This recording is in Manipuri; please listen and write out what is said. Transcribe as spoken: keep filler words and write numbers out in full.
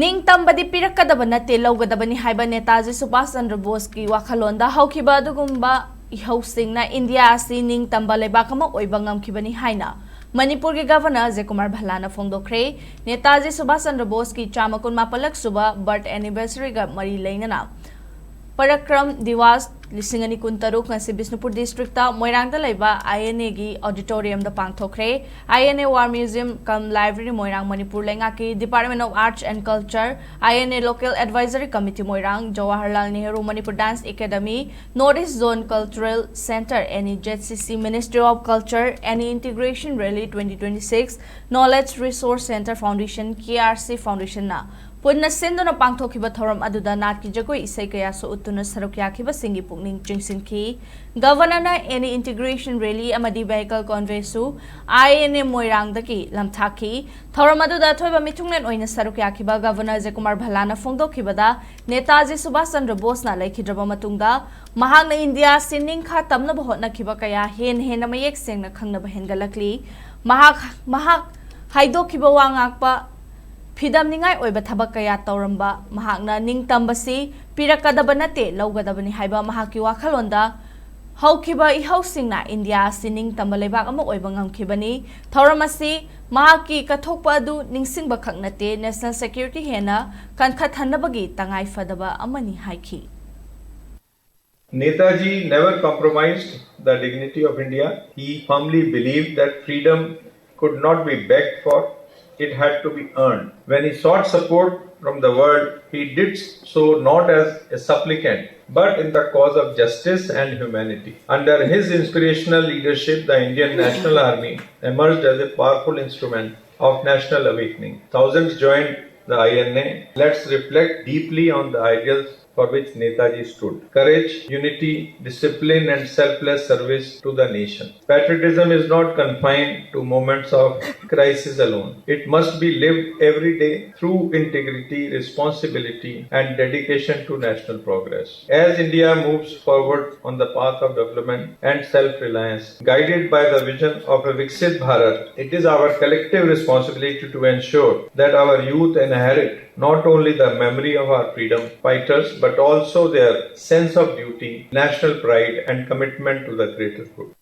ꯅꯤꯡꯇꯝꯕꯗꯤ ꯄꯤꯔꯛꯀꯗꯕ ꯅꯠꯇꯦ, ꯂꯧꯒꯗꯕꯅꯤ ꯍꯥꯏꯕ ꯅꯦꯇꯥꯖꯤ ꯁꯨꯚꯥꯁ ꯆꯟꯗ꯭ꯔ ꯕꯣꯁꯀꯤ ꯋꯥꯈꯜꯂꯣꯟꯗ ꯍꯧꯈꯤꯕ ꯑꯗꯨꯒꯨꯝꯕ ꯏꯍꯧꯁꯤꯡꯅ ꯏꯟꯗꯤꯌꯥ ꯑꯁꯤ ꯅꯤꯡꯇꯝꯕ ꯂꯩꯕꯥꯛ ꯑꯃ ꯑꯣꯏꯕ ꯉꯝꯈꯤꯕꯅꯤ ꯍꯥꯏꯅ ꯃꯅꯤꯄꯨꯔꯒꯤ ꯒꯚꯔꯅꯔ ꯑꯖꯌ ꯀꯨꯃꯥꯔ ꯚꯜꯂꯥꯅ ꯐꯣꯡꯗꯣꯛꯈ꯭ꯔꯦ꯫ ꯅꯦꯇꯥꯖꯤ ꯁꯨꯚꯥꯁ ꯆꯟꯗ꯭ꯔ ꯕꯣꯁꯀꯤ ꯆꯥꯝꯃ ꯀꯨꯟꯃꯥꯄꯜꯂꯛ ꯁꯨꯕ ꯕꯔꯊ ꯑꯦꯅꯤꯚꯔꯁꯔꯤꯒ ꯃꯔꯤ ꯂꯩꯅꯅ ꯄꯔꯥꯀ꯭ꯔꯝ ꯗꯤꯋꯥꯁ ꯂꯤꯁꯤꯡ ꯑꯅꯤ ꯀꯨꯟꯇꯔꯨꯛ ꯉꯁꯤ ꯕꯤꯁꯅꯨꯄꯨꯔ ꯗꯤꯁꯇ꯭ꯔꯤꯛꯇ ꯃꯣꯏꯔꯥꯡꯗ ꯂꯩꯕ ꯑꯥꯏ ꯑꯦꯟ ꯑꯦꯒꯤ ꯑꯣꯗꯤꯇꯣꯔꯤꯌꯝꯗ ꯄꯥꯡꯊꯣꯛꯈ꯭ꯔꯦ꯫ I N A war museum cum library Moirang, Manipur ꯂꯩꯉꯥꯛꯀꯤ Department of Arts and Culture, I N A Local Advisory Committee Moirang, Jawaharlal Nehru Manipur dance academy, North East Zone Cultural Centre, N E Z C C, Ministry of Culture, N E Integration Rally twenty twenty-six, Knowledge Resource Centre Foundation, K R C Foundationꯅ ꯄꯨꯟꯅ ꯁꯤꯟꯗꯨꯅ ꯄꯥꯡꯊꯣꯛꯈꯤꯕ ꯊꯧꯔꯝ ꯑꯗꯨꯗ ꯅꯥꯠꯀꯤ ꯖꯒꯣꯏ ꯏꯁꯩ ꯀꯌꯥꯁꯨ ꯎꯠꯇꯨꯅ ꯁꯔꯨꯛ ꯌꯥꯈꯤꯕꯁꯤꯡꯒꯤ ꯄꯨꯛꯅꯤꯡ ꯆꯤꯡꯁꯤꯟꯈꯤ꯫ ꯒꯚꯔꯅꯔꯅ N E Integration Rally ꯑꯃꯗꯤ vehicle convoyꯁꯨ I N A ꯃꯣꯏꯔꯥꯡꯗꯒꯤ ꯂꯝꯊꯥꯛꯈꯤ꯫ ꯊꯧꯔꯝ ꯑꯗꯨꯗ ꯑꯊꯣꯏꯕ ꯃꯤꯊꯨꯡꯂꯦꯟ ꯑꯣꯏꯅ ꯁꯔꯨꯛ ꯌꯥꯈꯤꯕ ꯒꯚꯔꯅꯔ ꯑꯖꯌ ꯀꯨꯃꯥꯔ ꯚꯜꯂꯥꯅ ꯐꯣꯡꯗꯣꯛꯈꯤꯕꯗ, ꯅꯦꯇꯥꯖꯤ ꯁꯨꯚꯥꯁ ꯆꯟꯗ꯭ꯔ ꯕꯣꯁꯅ ꯂꯩꯈꯤꯗ꯭ꯔꯕ ꯃꯇꯨꯡꯗ ꯃꯍꯥꯛꯅ ꯏꯟꯗꯤꯌꯥ ꯑꯁꯤ ꯅꯤꯡꯈꯥ ꯇꯝꯅꯕ ꯍꯣꯠꯅꯈꯤꯕ ꯀꯌꯥ ꯍꯦꯟꯅ ꯍꯦꯟꯅ ꯃꯌꯦꯛ ꯁꯦꯡꯅ ꯈꯪꯅꯕ ꯍꯦꯟꯒꯠꯂꯛꯂꯤ꯫ ꯃꯍꯥꯛ, ꯃꯍꯥꯛ ꯍꯥꯏꯗꯣꯛꯈꯤꯕ ꯋꯥ ꯉꯥꯛꯄ ꯐꯤꯗꯝꯅꯤꯡꯉꯥꯏ ꯑꯣꯏꯕ ꯊꯕꯛ ꯀꯌꯥ ꯇꯧꯔꯝꯕ ꯃꯍꯥꯛꯅ ꯅꯤꯡꯇꯝꯕꯁꯤ ꯄꯤꯔꯛꯀꯗꯕ ꯅꯠꯇꯦ, ꯂꯧꯒꯗꯕꯅꯤ ꯍꯥꯏꯕ ꯃꯍꯥꯛꯀꯤ ꯋꯥꯈꯜꯂꯣꯟꯗ ꯍꯧꯈꯤꯕ ꯏꯍꯧꯁꯤꯡꯅ ꯏꯟꯗꯤꯌꯥ ꯑꯁꯤ ꯅꯤꯡꯇꯝꯕ ꯂꯩꯕꯥꯛ ꯑꯃ ꯑꯣꯏꯕ ꯉꯝꯈꯤꯕꯅꯤ꯫ ꯊꯧꯔꯝ ꯑꯁꯤ ꯃꯍꯥꯛꯀꯤ ꯀꯠꯊꯣꯛꯄ ꯑꯗꯨ ꯅꯤꯡꯁꯤꯡꯕ ꯈꯛ ꯅꯠꯇꯦ, national security ꯍꯦꯟꯅ ꯀꯟꯈꯠꯍꯟꯅꯕꯒꯤ ꯇꯉꯥꯏ ꯐꯗꯕ ꯑꯃꯅꯤ ꯍꯥꯏꯈꯤ꯫ Netaji never compromised the dignity of India. He firmly believed that freedom could not be begged for, it had to be earned. When he sought support from the world, he did so not as a supplicant, but in the cause of justice and humanity. Under his inspirational leadership, the Indian National Army emerged as a powerful instrument of national awakening. Thousands joined the I N A. Let's reflect deeply on the ideals for which Netaji stood: courage, unity, discipline, and selfless service to the nation. Patriotism is not confined to moments of crisis alone. It must be lived every day through integrity, responsibility, and dedication to national progress. As India moves forward on the path of development and self reliance, guided by the vision of a Viksit Bharat, it is our collective responsibility to ensure that our youth inherit not only the memory of our freedom fighters, but also their sense of duty, national pride, and commitment to the greater good.